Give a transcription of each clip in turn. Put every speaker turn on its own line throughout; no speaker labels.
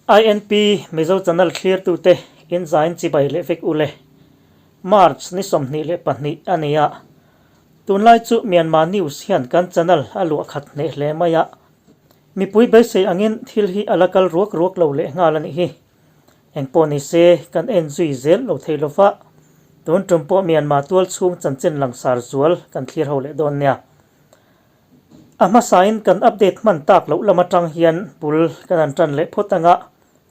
INP Mizo Channel thlirtute in zain chibai leh vek ule. March ni 22 a ni a. Tunlai chu Myanmar News hian kan channel a luah khat hneh hle mai a. Mipui beisei angin thil hi a la kal ruak ruak lo leh nghal a nih hi. Engpawh ni se kan en zui zel lo thei lo va, tun tum pawh Myanmar tual chhung chanchin langsar zual kan thlir ho leh dawn nia. A hmasain kan update hman tak loh lam atang hian bul kan han tan leh phawt anga,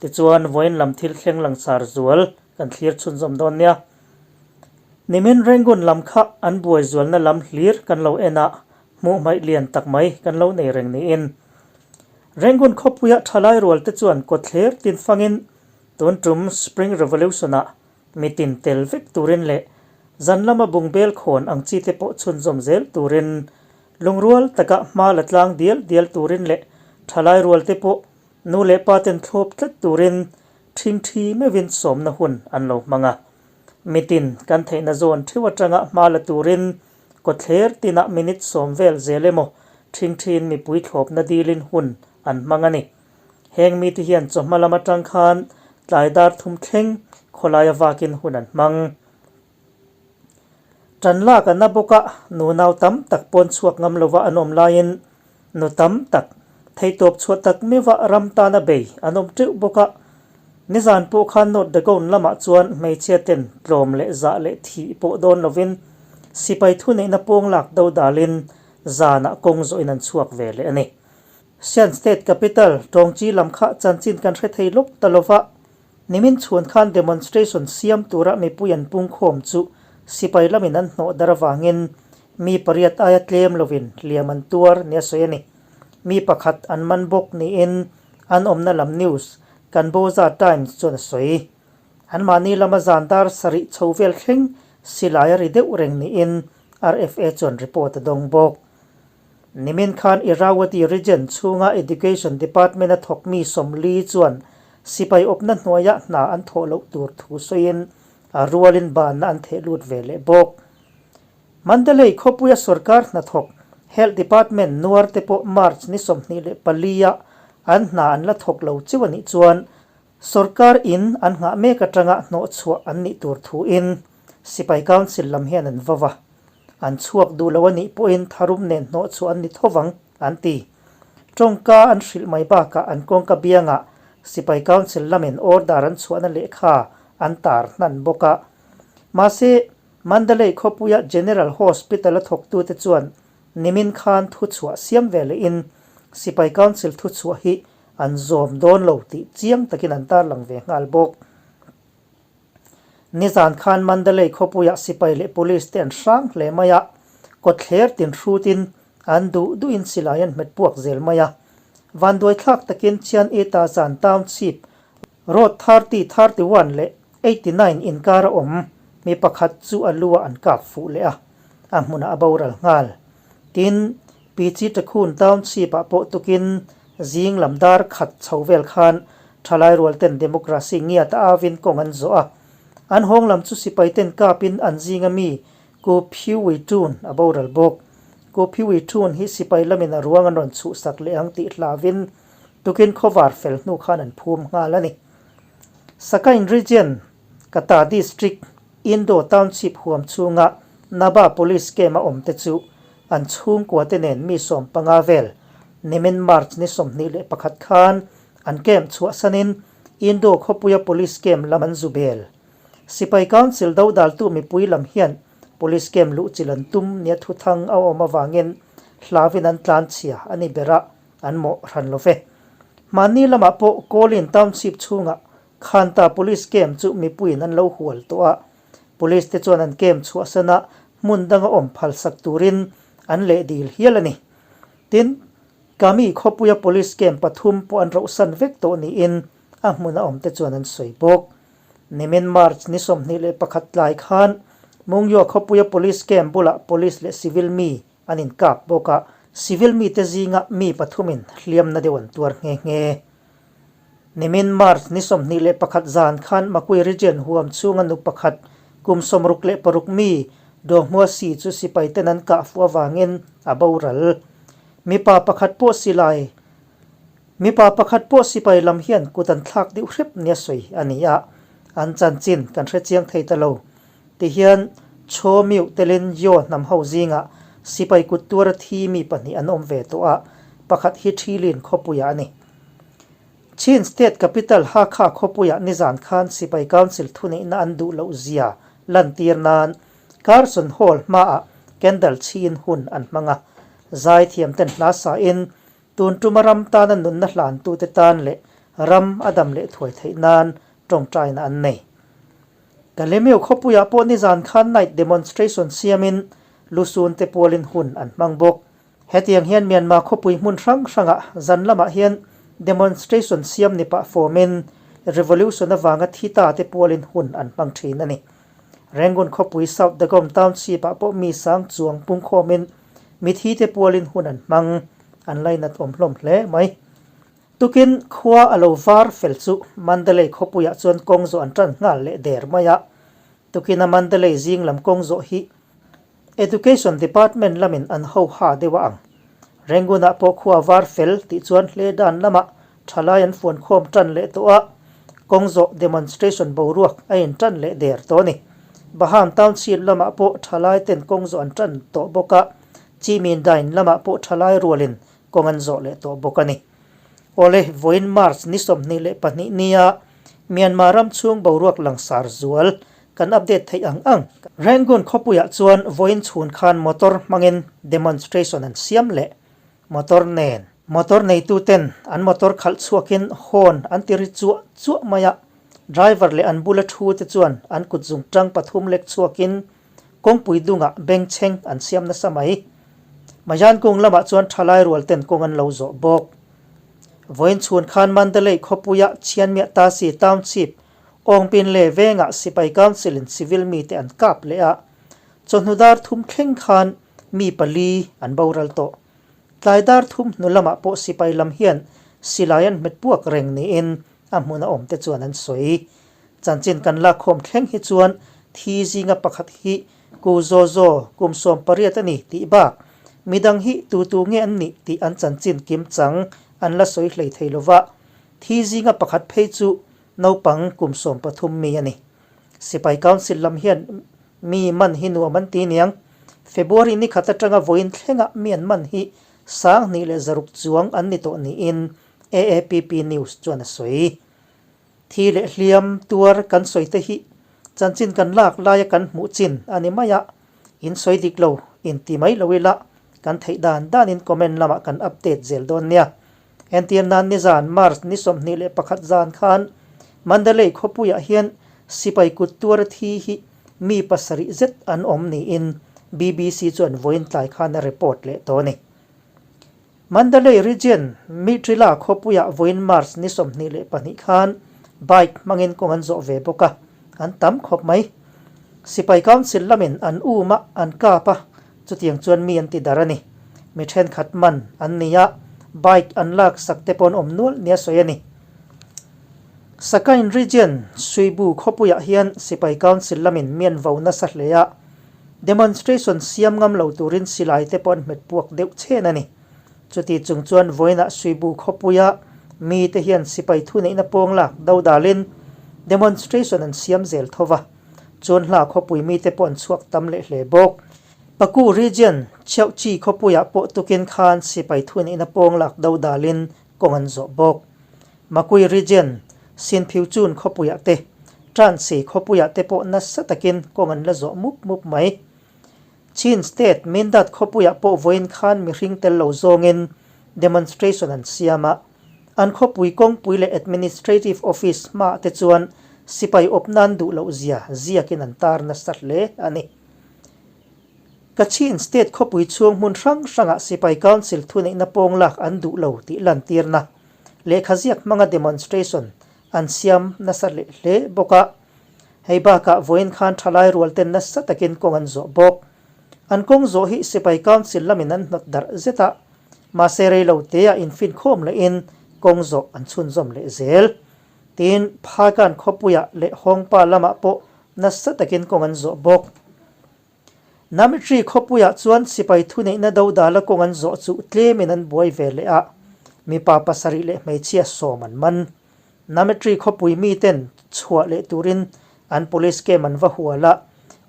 tichuan vawiin lam thil thleng langsar zual kan thlir chhunzawm dawn nia. Nimin Rangoon lam kha an buai zualna lam hlir kan lo en a, hmuh hmaih lian tak mai kan lo nei reng niin. Rangoon khawpuia thalai rual te chuan kawtthler tin fangin tun tum Spring Revolution-ah mitin tel vek turin leh zan lama bungbel khawn ang chi te pawh chhunzawm zel turin lungrual taka hma la tlang dial dial turin leh thalai rual te pawh nu leh pa ten thlawp tlat turin ṭhingṭhi meuhin sawmna hun an lo hmang a. Mitin kan theihna zawn theuh atanga hma la turin Kawthler tinah minute sawm vel zel emaw ṭhingṭhiin mipui thlawpna dilin hun an hmang a ni. Heng mite hian chawhma lam atang khan tlai dar thum thleng khawlaia vakin hun an hmang. Ṭan lak a na bawk a, nunau tam tak pawn chhuak ngam lova an awm laiin Nu tam tak, theihtawp chhuah tak meuha ram tana bei an awm teuh bawk a. Nizan pawh khan North Dagon lamah chuan hmeichhia ten tlawm leh zah leh thih pawh dawn lovin sipai thuneihna pawng lak do dalin zanah kawng zawhin an chhuak ve leh a ni. Shan State Capital, Tawngchi lam kha chanchin kan hre thei lawk ta lova, nimin chhun khan demonstration siam tura mipui an pungkhawm chu sipai lamin an hnawh dar avangin Mi pariat aia tlem lovin hliam an tuar nia sawi a ni. Mi pakhat an man bawk niin an awmna lam news Kanbawza Times chuan a sawi. Anmahni lama zan dar sarih chho vel thleng silai a ri deuh reng niin RFA chuan report a dawng bawk. Nimin khan Irrawaddy Region chhunga Education Department-a thawk mi 40 chuan sipai awpna hnuaia hna an thawh loh tur thu sawiin a rualin banna an theh lut ve leh bawk. Mandalay khawpuia sorkar hnathawk Health Department nuar te pawh March ni 24 ah an hna an la thawk lo cheu a nih chuan sorkar in an nghah mek atanga hnawhchhuah an nih tur thu in Sipai Council lam hian an vau a, an chhuak duh lo a nih pawhin tharum nen hnawhchhuah an ni thovang an ti. Tawngka an hrilh mai bakah an kawngka biangah Sipai Council lamin order an chhuahna lehkha an tar hnan bawk a. Mahse, Mandalay khawpuia General Hospital-a thawktute chuan nimin khan thuchhuah siam ve lehin Sipai Council thuchhuah hi an zawm dawn lo tih chiang takin an tarlang ve nghal bawk. Nizan khan Mandalay khawpuiah sipai leh police te an hrang hle mai a, kawtthler tin hrutin an duh duhin silai an hmet puak zel mai a. Vanduaithlak takin Chian Eta zan township Road 30, 31 leh 89 inkar a awm, mi pakhat chu a lu ah an kap fuh leh a, a hmunah a boral nghal. Tin, Pichi Takhun Township ah pawh tukin zing lam dar khat chho vel khan thalai rual ten democracy ngiat a avin kawng an zawh a. An hawng lam chu sipai ten kapin an zinga mi Ku Phiu Wei Tun a boral bawk. Ku Phiu Wei Tun hi sipai lamin a ruang an rawn chhuhsak leh ang tih hlavin Tukin khawvar fel hnu khan an phum nghal a ni. Sakain Region, Kata District, Indo Township huam chhunga Naba Police Camp a awm te chu an chhungkua te nen mi 15 vel nimin March ni 21 khan an camp chhuahsanin Indo khawpuia Police Camp lam an zu bel. Sipai Council dodaltu mipui lam hian Police Camp luhchilh an tum nia thuthang a awm avangin hlauin an tlanchhia a ni ber a. An mawh hran lo ve. Hmanni lamah pawh Kawlin Township chhungah Khanta Police Camp chu mipuiin an lo hual tawh a, Police te chuan an camp chhuahsan a hmun danga awm phalsak turin an leh dil hial a ni. Tin, Kami khawpuia Police Camp pathum pawh an rohsan vek tawh niin a hmuna awmte chuan an sawi bawk. Nimin March ni 21 tlai khan Mungyaw khawpuia Police Camp bulah Police leh Civil mi An inkap bawk a, civil mite zinga mi pathumin hliamna deuh an tuar nghe nghe. Nimin March ni 21 zan khan Makui Region huam chhunga nu pakhat kum 66 mi Dawhmua Si chu sipai ten an kah fuh avangin a boral. Mipa pakhat pawh silai. Mipa pakhat pawh sipai lam hian kut an thlak deuh hrep nia sawi a ni a, an chanchin kan hre chiang thei ta lo. Tihian Chaw Miuh telin Yaw hnam ho zingah sipai kut tuara thi mi pahnih an awm ve tawh a, pakhat hi Thilin khawpuiah a ni. Chin State Capital Hakha khawpuiah nizan khan sipai council thuneihna an duh loh zia lantir nan Carson Hall hmaah candle chhiin hun an hmang a, zaithiamten hla sain Tun tuma ram tana nunna hlantute tan leh ram a dam leh thuai theih nan tawngtaina an nei. Kalemeu khawpuiah pawh nizan khan night demonstration siamin Lusun te pualin hun an hmang bawk. Hetiang hian Myanmar khawpui hmun hrang hrangah zan lamah hian demonstration siam ni pah fawmin revolution avanga thi ta te pualin hun an hmang thin a ni. Rangoon khawpui South Dagon Township-ah pawh mi sang chuang pungkhawmin Mithi te pualin hun an hmang, an lainat awm hlawm hle mai. Tukin khua a lo var fel chu Mandalay khawpuiah chuan kawng zawh an tan nghal leh der mai a. Tukina Mandalay zing lam kawng zawh hi Education Department lamin an ho ha deuh a ang. Rangoon-ah pawh khua var fel tih chuan hle dan lamah thalai an fuan khawm tan leh tawh a, kawng zawh demonstration boruak a in tan leh der tawh a ni. Baham Township lamah pawh thalai ten kawng zawh an tan tawh bawk a, Chimindain lamah pawh thalai rualin kawng an zawh leh tawh bawk a ni. Awle, vawiin March ni 22 nia Myanmar ram chhung boruak langsar zual kan update theih ang ang. Rangoon khawpuiah chuan vawiin chhun khan motor hmangin demonstration an siam leh Motor nen. Motor neitu ten an motor khalh chhuakin horn an ti ri chuah chuah mai a, driver leh an bula thu te chuan an kut zung tang pathum lek chhuakin kawngpui dungah bengchheng an siam nasa mai. Majan kung lamah chuan thalai rual ten kawng an lo zawh bawk. Vawiin chhun khan Mandalay khawpuia Chianmiah Tasi Township Awngpin leh vengah Sipai Council in civil mite an kap leh a, chawhnu dar thum thleng khan Mi pali an boral tawh. Tlai dar thum hnu lamah pawh sipai lam hian silai an hmet puak reng niin a hmun a awmte chuan an sawi. Chanchin kan lakkhawm thleng hi chuan thi zinga pakhat hi Ku Zaw Zaw kum 18 a ni tih bak midang hi tu tu nge an nih tih an chanchin kim chang an la sawi hlei thei lova. Thi zinga pakhat phei chu naupang kum 13 mi a ni. Sipai Council lam hian mi man hi nuam an ti niang. February ni khat atanga vawiin thlengah mi an man hi 2100 chuang an ni tawh niin AAPP News chuan a sawi. Thi leh hliam tuar kan sawi te hi chanchin kan lak laia kan hmuh chin a ni mai a, in sawi dik lo in ti mai lo ila kan theih dan danin comment lamah kan update zel dawn nia. Entir nan nizan March ni 21 zan khan Mandalay khawpuiah hian sipai kut tuara thi hi mi pasarih zet an awm niin BBC chuan vawiin tlai khan a report leh tawh a ni. Mandalay Region Mitrila khawpuiah vawiin March ni 22 khan bike hmangin kawng an zawh ve bawk a, an tam khawp mai. Sipai Council lamin an um a, an kap a, Chutiang chuan mi an ti dar a ni. Mi thenkhat man an ni a, bike an lak sak te pawh an awm nual nia sawi a ni. Sakain Region, Suibu khawpuiah hian Sipai Council lamin mi an vo nasa hle a, demonstration siam ngam lo turin silai te pawh an hmet puak deuh chhen a ni. Chuti chung chuan vawiinah Suibu khawpuia mite hian sipai thuneihna pawng lak dodalin demonstration an siam zel tho va. Chuan hla khawpui mite pawh an chhuak tam leh hle bawk. Paku Region, Chheuhchi khawpuiah pawh tukin khan sipai thuneihna pawng lak do dalin kawng an zawh bawk. Makui Region, Sinphiuchun khawpuiah te, Transi khawpuiah te pawh nasa takin kawng an la zawh mup mup mai. Chin State, Mindat khawpuiah pawh vawiin khan mihring tel lo zawngin demonstration an siam a. An khawpui kawngpui leh administrative office hmaah te chuan sipai awp nan duh loh zia ziakin an tar nasa hle a ni. Kachin State khawpui chhung hmun hrang hrangah sipai council thuneihna pawng lak an duh lo tih lantirna lehkha ziak hmanga demonstration an siam nasa leh hle bawk a. Hei bakah vawiin khan thalai rual ten nasa takin kawng an zawh bawk. An kawng zawh hi sipai council lamin an hnawt darh zet a, mahse rei lo teah infinkhawm lehin kawng zawh an chhunzawm leh zel. Tin, Phakan khawpuiah leh Hawngpa lamah pawh nasa takin kawng an zawh bawk. Namitri khawpuiah chuan sipai thuneihna dodala kawng an zawh chu tlemin an buai ve leh a. Mipa pasarih leh hmeichhia sawm an man. Nametri khawpui miten chhuah leh turin an police camp an va hual a,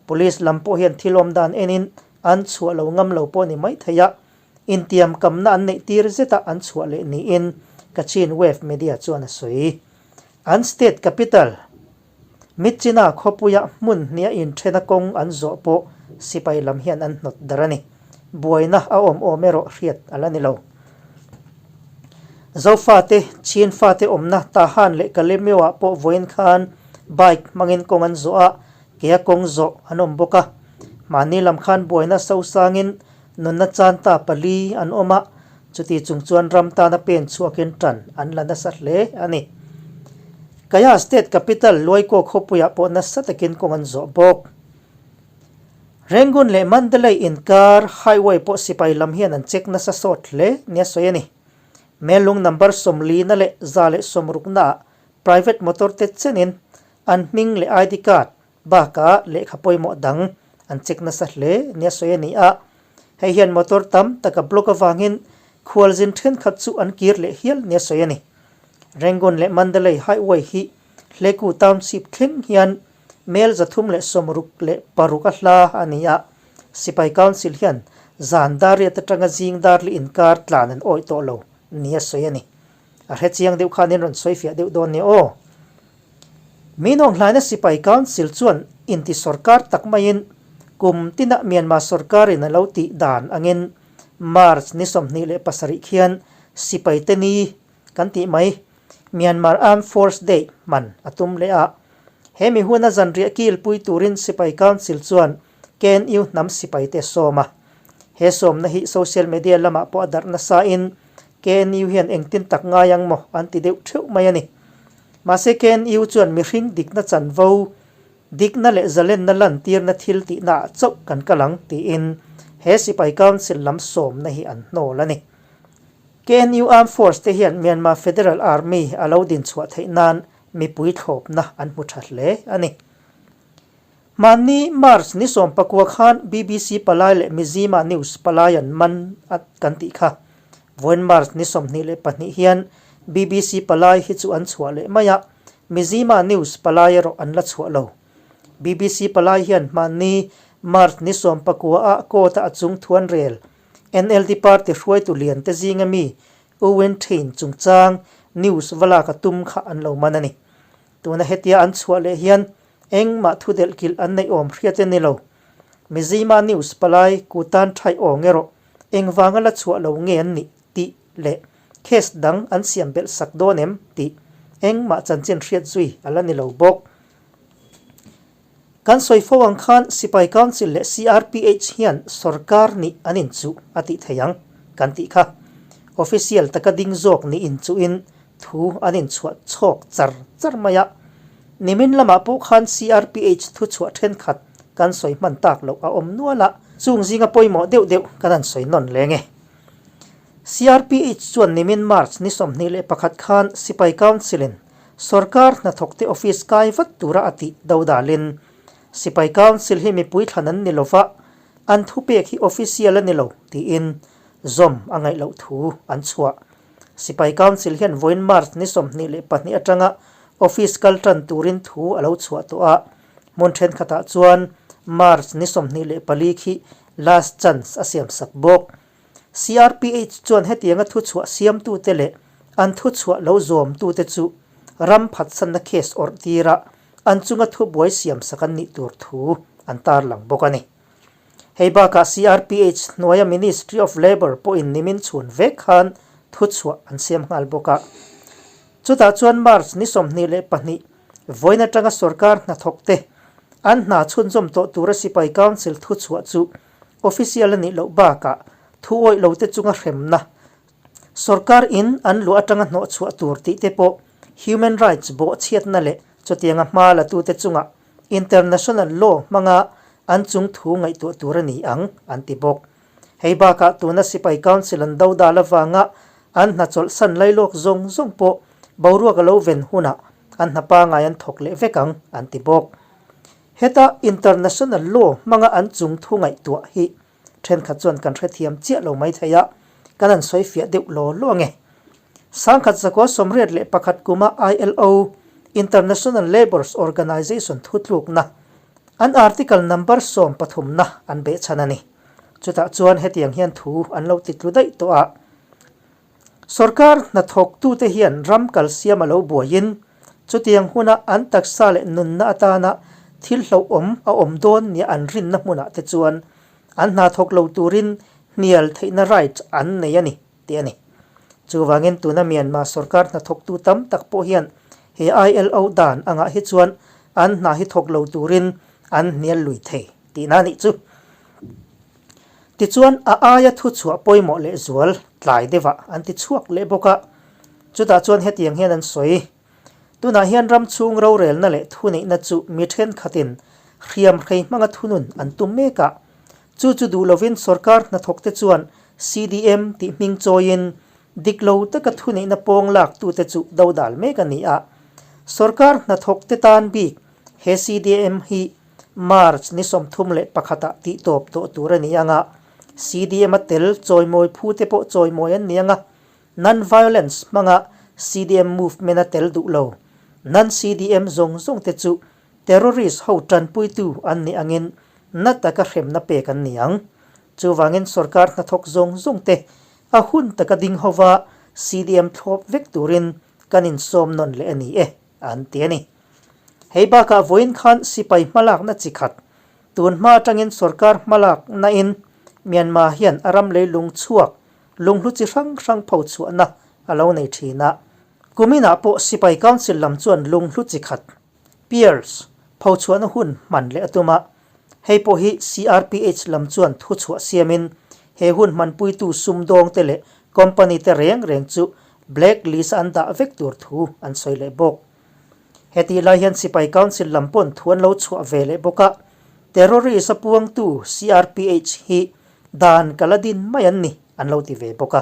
police lam pawh hian thil awm dan enin an chhuah lo ngam lo pawh ni mai thei a, intiam kamna an neih tir zeta an chhuah leh niin Kachin Wave Media chuan a sawi. An state capital Myitkyina khawpuia hmun hniah inthena kawng an zawh pawh sipai lam hian an hnawt dar a ni. Buaina a awm awm erawh hriat a la ni lo. Zofate, Chin fate awmna Tahan leh Kalemyo-ah pawh vawiin khan bike hmangin kawng an zawh a, kea kawng zawh an awm bawk a. Mahni lam khan buaina sosangin nunna chanta pali an awm a, chuti chung chuan ram tana pen chhuakin tan an la nasa hle a ni. Kaya State Capital Luaikaw khawpuiah pawh nasa takin kawng an zawh bawk. Rangoon leh Mandalay inkar highway pawh sipai lam hian an check nasa sawt hle nia sawi a ni. Mellung number sawmlina leh 160 naah private motor te chenin an hming leh ID card bakah lehkha pawimawh dang an check nasa hle nia sawi a ni a. Hei hian motor tam tak a block avangin khualzin thenkhat chu an kir leh hial nia sawi a ni. Rangoon leh Mandalay highway hi Hleku Township thleng hian Mel 366 a hla a ni a, Sipai Council hian zan dar riat atanga zing dar li inkar tlan an awih tawh lo nia sawi a ni. A hre chiang deuh khan in rawn sawi fiah deuh dawn nia aw. Minawng hlaina Sipai Council chuan inti sorkar tak maiin kum tina Myanmar sorkarin a lo tih dan angin March ni 27 khian Sipai te ni kan tih mai Myanmar Armed Force Day hman a tum leh a. He mi huna zanriah kilpui turin Sipai Council chuan KNU hnam sipaite a sawm a. He sawmna hi social media lamah pawh a darh nasain KNU hian engtin tak ngai ang maw an ti deuh theuh mai a ni. Mahse KNU chuan mihring dikna chanvo, dikna leh zalenna lantirna thil tihnaah chauh kan kal ang tiin he Sipai Council lam sawmna hi an hnawl a ni. KNU Armed Force te hian Myanmar Federal Army a lo din chhuah theih nan mipui thlawpna an hmu tha hle a ni. Hmanni March ni 19 khan BBC palai leh Mizzima News palai an man a kan tih kha. Vawiin March ni 22 hian BBC palai hi chu an chhuah leh mai a, Mizzima News palai erawh an la chhuah lo. BBC palai hian hmanni March ni 19 ah court a a chung thuan rel NLD party hruaitu lian te zinga mi U Win Htein chungchang news va lak a tum kha an lo man a ni. Tuna hetia an chhuah leh hian engmah thu delh kilh an neih awm hriat a ni lo. Mizzima news palai Kutan Thai Aw erawh engvanga la chhuah lo nge an nih tih leh case dang an siam belh sak dawn em tih engmah chanchin hriat zui a la ni lo bawk. Kan sawi fo ang khan Sipai Council leh CRPH hian sorkar nih an inchuh a tih thei ang kan tih kha. Official taka ding zawk nih inchuhin thu an inchhuah chhawk char char mai a. Nimin lamah pawh khan CRPH thuchhuah thenkhat kan sawi hman tak loh a awm nual a, chung zinga pawimawh deuh deuh kan han sawi nawn leng e. CRPH chuan nimin March ni 21 khan Sipai Council-in Sorkar hnathawkte office kai vat tura a tih do dalin Sipai Council hi mipui thlan an ni lova, an thupek hi official a ni lo tiin zawm a ngaih loh thu an chhuah. Sipai Council hian vawiin March ni 22 atanga office kal tan turin thu a lo chhuah tawh a, hmun thenkhatah chuan March ni 24 khi last chance a siamsak bawk. CRPH chuan hetianga thuchhuah siamtute leh an thuchhuah lo zawmtute chu ram phatsanna case awrh tira an chunga thubuai siamsak an nih tur thu an tarlang bawk a ni. Hei bakah CRPH hnuaia Ministry of Labour pawhin nimin chhun vek khan thuchhuah an siam nghal bawk a. Chutah chuan March ni 22 vawiin atanga sorkar hnathawkte an hna chhunzawm tawh tura Sipai Council thuchhuah chu Official a nih loh bakah thu awih lo te chunga hremna sorkar in an luah atanga hnawh chhuah tur tih te pawh human rights bawhchhiatna leh chutianga hma la tute chunga international law hmanga an chung thu ngaihtuah tur a ni ang an ti bawk. Hei bakah tuna sipai council an do dal avanga an hna chawlhsan lailawk zawng zawng pawh boruak a lo ven hunah an hna pangai an thawk leh vek ang an ti bawk. Heta international law hmanga an chung thu ngaihtuah hi thenkhat chuan kan hrethiam chiah lo mai thei a, kan han sawi fiah deuh law law ange. 1981 kuma ILO, International Labours Organization, thutlukna, an article number sawmpathumna an behchhan a ni. Chutah chuan hetiang hian thu an lo titlu daih tawh a. Sorkar hnathawktute hian ram kalsiam a lo buaiin chutiang huna an taksa leh nunna atana thil hlauhawm a awm dawn nia an rinna hmunah te chuan an hna thawk lo turin hnial theihna right an nei a ni tih a ni. Chuvangin tuna Myanmar sorkar hnathawktu tam tak pawh hian he ILO dan angah hi chuan an hna hi thawk lo turin an hnial lui thei tihna a nih chu. Tichuan, a aia thuchhuah pawimawh leh zual tlai deuhah an ti chhuak leh bawk a. Chutah chuan hetiang hian an sawi, Tunah hian ram chhung rorelna leh thuneihna chu mi thenkhatin hriam hrei hmanga thunun an tum mek a. Chu chu duh lovin sorkar hnathawkte chuan CDM tih hming chawiin dik lo taka thuneihna pawng laktute chu dodal mek a ni a. Sorkar hnathawkte tan bik he CDM hi March ni 31 ah tih tawp tawh tur a ni ang a, CDM a tel chawimawi phu te pawh chawimawi an ni ang a, Non-violence hmanga CDM movement a tel duh lo, Non-CDM zawng zawng te chu terrorist ho tanpuitu an nih angin na taka hremna pek an ni ang. Chuvangin sorkar hnathawk zawng zawng te a hun taka ding hova CDM thlawp vek turin kan insawm nawn leh a ni e. an ti a ni. Hei bakah vawiin khan sipai hmalakna chi khat, tun hma atangin sorkar hmalakna in Myanmar hian a ram leilung chhuak lunghlu chi hrang hrang pho chhuahna a lo nei thin a. Kuminah pawh sipai council lam chuan lunghlu chi khat, pearls, pho chhuahna hun hman leh a tum a. Hei pawh hi CRPH lam chuan thuchhuah siamin he hun hmanpuitu sumdawngte leh company te reng reng chu black list a an dah vek tur thu an sawi leh bawk. Hetih lai hian Sipai Council lam pawn thu an lo chhuah ve leh bawk a, terrorist a puangtu CRPH hi dan ka la din mai an ni an lo ti ve bawk a.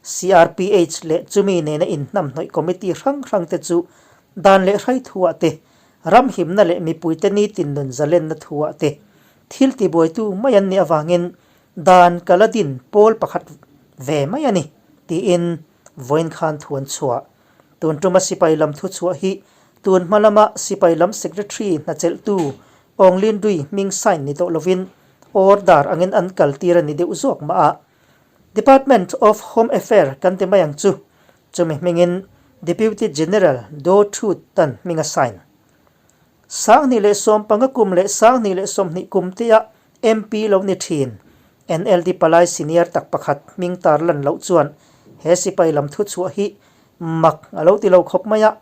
CRPH leh chumi nena inhnamhnawih committee hrang hrang te chu dan leh hrai thuah te Ram himna leh mipuite nitin nun zalenna thuah te thil tibuaitu mai an nih avangin dan ka la din pawl pakhat ve mai a ni, tiin vawiin khan thu an chhuah. Tun tuma sipai lam thuchhuah hi tun hma lama sipai lam secretary hnachelhtu Aung Lin Dui hming sign ni tawh lovin order angin an kaltir a ni deuh zawk mah a. Department of Home Affair kan ti mai ang chu. Chumi hmingin Deputy General Do Thu Tan hming a sign. 2015 kum leh 2020 kum tea MP lo ni thin NLD palai senior tak pakhat hming tar lan loh chuan he sipai lam thuchhuah hi mak a lo ti lo khawp mai a.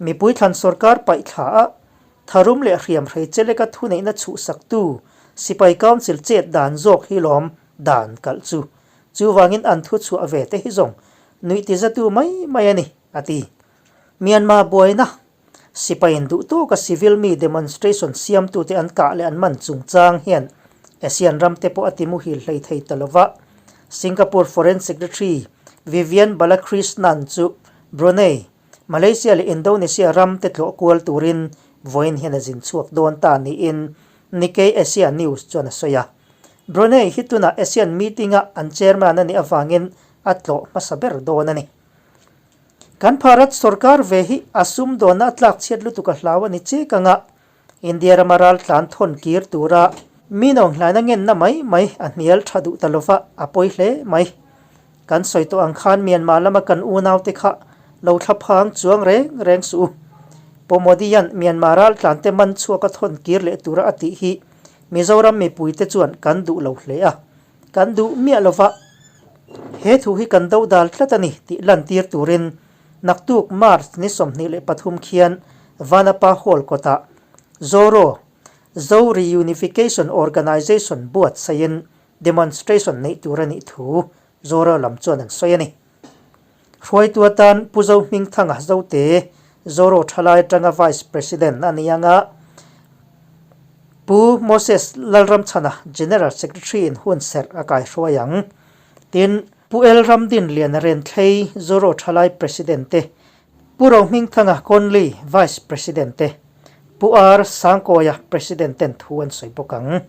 Mipui thlan sorkar paih thla a tharum leh hriam hrei cheleka thuneihna chhuhsaktu sipai council chet dan zawk hi lawm dan kalh chu. Chuvangin an thuchhuah ve te hi zawng nuih tizatu mai mai a ni, a ti. Myanmar buaina sipaiin duh tawka civil mi demonstration siamtute an kah leh an man chungchang hian ASEAN ramte pawh a ti muhil hlei thei ta lova. Singapore Foreign Secretary Vivian Balakrishnan chu Brunei, Malaysia leh Indonesia ramte tlawh kual turin vawiin hian a zin chhuak dawn ta niin Nikkei Asia News chuan a sawi a. Brunei hi tunah ASEAN meeting-a an chairman a nih avangin a tlawh hmasa ber dawn a ni. Kan Bharat sorkar ve hi a sumdawnna a tlak chhiat lutuk a hlau a ni chek ang a, India rama raltlan thawn kir tura mi nawnghnaina ngenna mai mai a hnial tha duh ta lova a pawi hle mai. Kan sawi tawh ang khan Myanmar lama kan unaute kha lo thla phang chuang reng reng suh u. Pu Modi-a'n Myanmar raltlante man chhuak a thawn kir leh tura a tih hi Mizoram mipuite chuan kan duh lo hle a. Kan duh miah lova he thu hi kan do dal tlat a ni tih lantir turin naktuk March ni 23 khian Vanapa Hall kawtah Zoro, Zo Reunification Organisation buatsaihin demonstration neih tur a nih thu Zoro lam chuan an sawi a ni. Hruaitu atan Pu Zohmingthanga Zote, Zoro thalai atanga Vice President a ni ang a, Pu Moses Lalramchhana General Secretary in hun serh a kaihruai ang. Tin, Pu El Ramdinliana Renthlei, Zoro thalai President te, Pu Rohmingthanga Conley, Vice President te, Pu R Sangkawia President ten thu an sawi bawk ang.